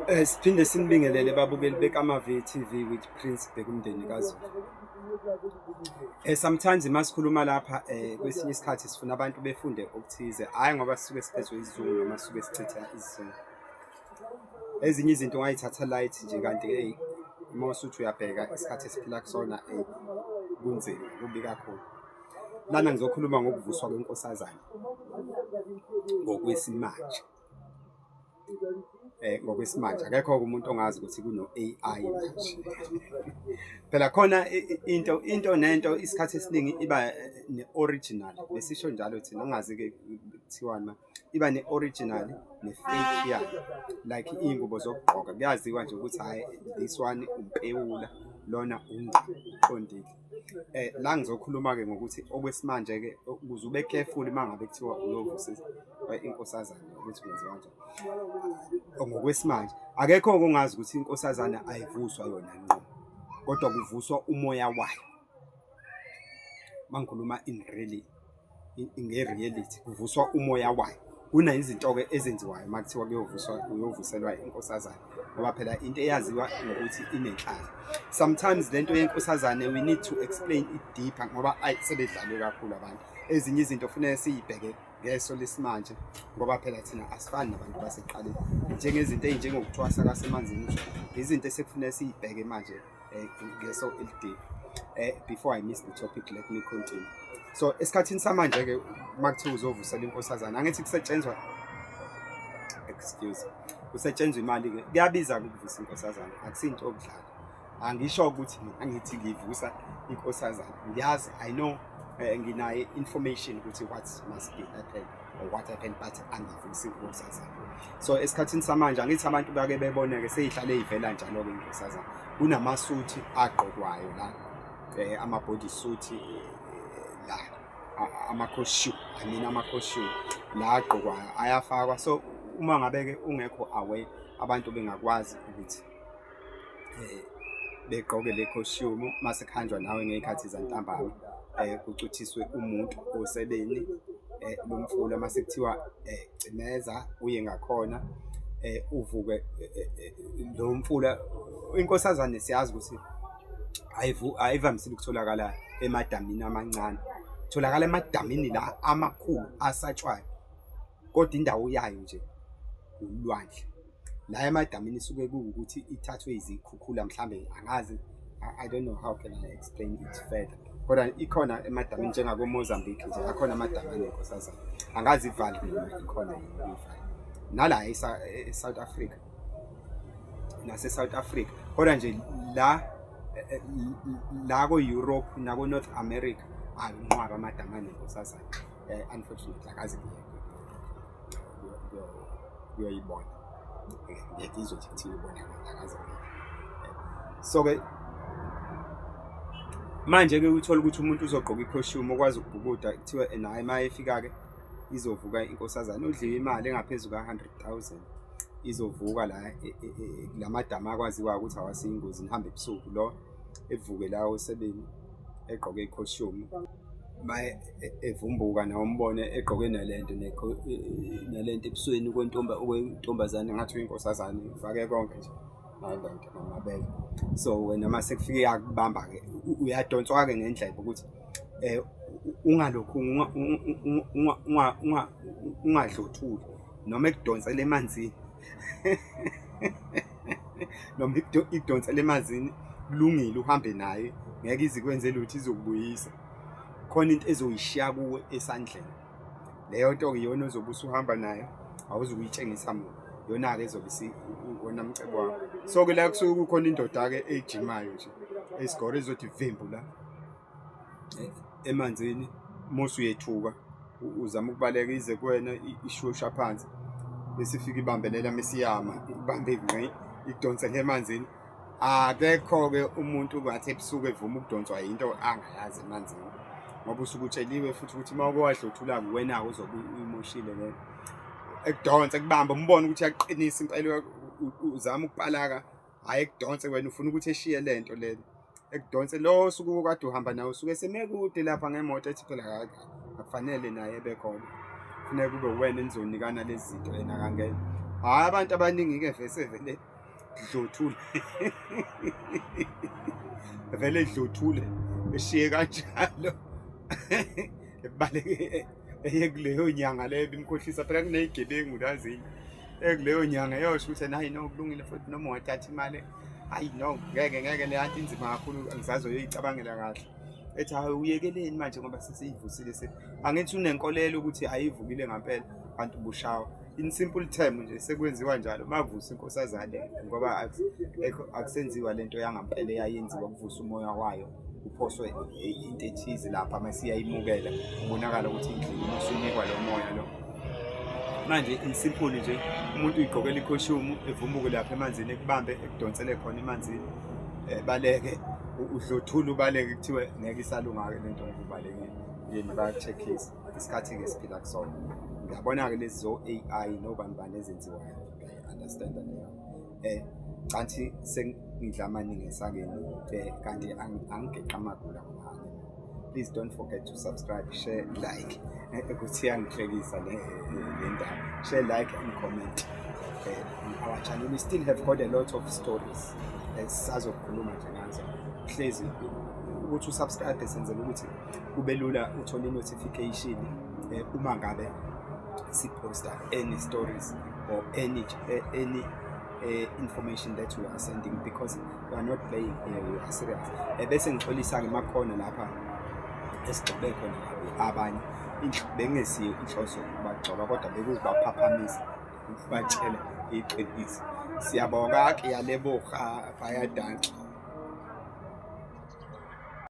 Siphinde sinibingelele babukeli beKamaV TV with Prince Bhekumndeni kaZulu. Sometimes masikhuluma lapha kwesinye isikhathi sifuna abantu befunde okuthize, hhayi ngoba sisuke siphethwe isizungu noma sisuke sichitha isizungu. Ezinye izinto ungay'thatha light nje kanti eyi, uma usuthi uyabheka isikhathi esiphila kusona eyi kunzima, kubi kakhulu. Lana ngizokhuluma ngokuvuswa kwenkosazane ngokwesimanje. Ngokwesimanje akekho-ke umuntu ongazi ukuthi kuno-A_I manje. Phela khona into nento isikhathi esiningi iba ne-original, besisho njalo thina angazi-ke kuthiwani iba ne-original ne-fake yayo. Like iy'ngubo zokugqoka kuyaziwa nje ukuthi hhayi this one umpewula, lona ungqo uqondile. La ngizokhuluma-ke ngokuthi okwesimanje-ke ukuze ube careful uma ngabe kuthiwa uyovusa inkosazane ukuthi kwenziwa kanjani. Ngokwesimanje akekho-ke ongazi ukuthi inkosazane ayivuswa yona ngqo, kodwa kuvuswa umoya wayo. Uma ngikhuluma in really nge-reality kuvuswa umoya wayo. Kunezinto-ke ezenziwayo uma kuthiwa kuyovuswa kuyovuselwa inkosazane ngoba phela into eyaziwa ngokuthi inenhlahla. Sometimes lento yenkosazane we need to explain it deeper ngoba ayi sebedlale kakhulu abantu. Ezinye izinto kufuneka siy'bheke ngeso lesimanje ngoba phela thina asifani nabantu basekuqaleni. Njengezinto ey'njengokuthwasa kwasemanzini izinto esekufuneka siy'bheke manje ngeso eli-deep. Before I miss the topic, let me continue. So esikhathini samanje-ke uma kuthiwa uzovusela inkosazane, angithi kusetshenzwa, excuse, kusetshenzwa imali-ke, kuyabiza-ke ukuvusa inkosazane, akusinto yokudlala. Angisho ukuthi mina ngithi ngivusa inkosazane, ngiyazi, I know, nginayo information ukuthi what must be happen or what happened, but angivusi inkosazane. So esikhathini samanje angithi abantu bake bebone-ke seyihlale ivela njalo-ke inkosazane. Kunamasuthi agqokwayo la, ama-body suit la, ama-costume, I mean ama-costume la agqokwayo ayafakwa. So uma ngabe-ke ungekho aware, abantu bengakwazi ukuthi begqoke le costume mase kuhanjwa nawe ngey'khathi zantambama, kucuthiswe umuntu osebeni lomfula mase kuthiwa cimeza uye ngakhona, uvuke lo mfula. Inkosazane siyazi ukuthi ayivamisile ukutholakala emadamini amancane, itholakala emadamini la amakhulu asatshwayo, kodwa indawo yayo nje ulwandle. La emadamini isuke kuwukuthi ithathwe izikhukhula mhlambe, angazi, I don't know how can I explain it further, kodwa ikhona emadamini njengako-Mozambique nje akhona amadamu anenkosazane. Angazi iVaal noma ikhona yini iVaal, nala e-South Africa, nase-South Africa, kodwa nje la la ko-Europe nako-North America ayinqwaba amadamu anenkosazane. Unfortunately akaze kuyoyibona, ngiyakizwa nje kuthiwa ibona, akaze. So-ke manje-ke uthola ukuthi umuntu uzogqoka i-costume okwazi ukubhukuda, kuthiwa naye uma efika-ke izovuka inkosazane, udliwe imali engaphezu ka-100,000, izovuka la kula madamu akwaziwayo ukuthi awasiyingozi, nihambe ebusuku, lo evuke la osebeni egqoke i-costume, evumbuka nawe umbone egqoke nalento nalento ebusweni okwentombazane ngathi uyinkosazane, ufake konke nje nalento namabele. So wena mase kufike yakubamba-ke, uyadonswa-ke ngendlebe ukuthi ungalokhu ungadlothuli noma ekudonsela emanzini, noma ikudonsela emanzini, kulungile uhambe naye, ngeke ize ikwenze lutho, izokubuyisa. Khona into ezoyishiya kuwe esandleni, leyo nto-ke iyona ozobe usuhamba nayo, awuzukuyitshengisa muntu, iyona-ke ezobe iwona mcebo wakho. So-ke la kusuke kukhona indoda-ke ejimayo nje esigore ezothi vimbu la emanzini, uma usuyethuka uzama ukubaleka ize kuwena, ishusha phansi bese ifike ibambelela mesiyama ibambe ngqi idonsele emanzini. Akekho-ke umuntu ngathi ebusuku evuma ukudonswa yinto angayazi emanzini, ngoba usuke utsheliwe futhi ukuthi uma uke wadluthula-ke uwena-ke uzobe uyimoshile leyo. Ekudonse ekubamba umbone ukuthi uyaqinisa impela, uzama ukupalaka, hhayi ekudonse, wena ufuna ukuthi eshiye le nto lena, ekudonse lo osuke kade uhamba nawe usuke eseme kude lapha ngemoto, ethi phela akufanele naye ebe khona, kufuneka kube uwena enizonikana lezi zinto, yena akangena. Hhayi, abantu abaningi-ke vese vele Dlothule vele dlothule eshiye kanjalo ebaleke eye kuleyo nyanga leyo bimkhohlisa phela kunezigebengu la zinye ekuleyo nyanga eyosho ukuthi hayi no kulungile futhi noma ungathatha imali hayi no ngeke ngeke le anti inzima kakhulu angisazoyicabangela kahle ethi hayi uyekeleni manje ngoba sesiyivusile se angithi unenkolelo ukuthi ayivukile ngampela kanti ubushawa in simple term nje sekwenziwa njalo mavusa inkosazane ngoba akusenziwa lento yangampela eyayenziwa kuvusa umoya wayo uphoswe into ethize lapha masiyayimukela ubonakala ukuthi endlini usunikwa lo moya lo manje in simple nje umuntu uyigqokela ikhoshumu evumbuke lapha emanzini ekubambe ekudonsele khona emanzini baleke udlothula ubaleke kuthiwe ngeke isalunga-ke lento ngoba ubalekile yena bayaku-check-isa isikhathi-ke siphila kusona ngiyabona-ke lezi zo-A_I nobani bani ezenziwayo ngiyayi-understand-a leyo kanti sengidla amaningi esakeni kanti angigeqi amagula ngoba please don't forget to subscribe, share, like ukuthi iyangihlekisa le ndaba. Share, like and comment on our channel. We still have got a lot of stories esisazokhuluma nje ngazo. Hlezi ukuthi usubscribe senzela ukuthi kube lula uthole i-notification uma ngabe siposta any stories or any information that we are sending, because we are not playing here, we are serious. Bese ngixolisa-ke makhona lapha esigxobe khona kabi abanye, bengesiyo inhloso ukubagxoba kodwa bekuwukubaphaphamisa, ukubatshela iqiniso. Siyabonga, ke a leboga, baie dankie.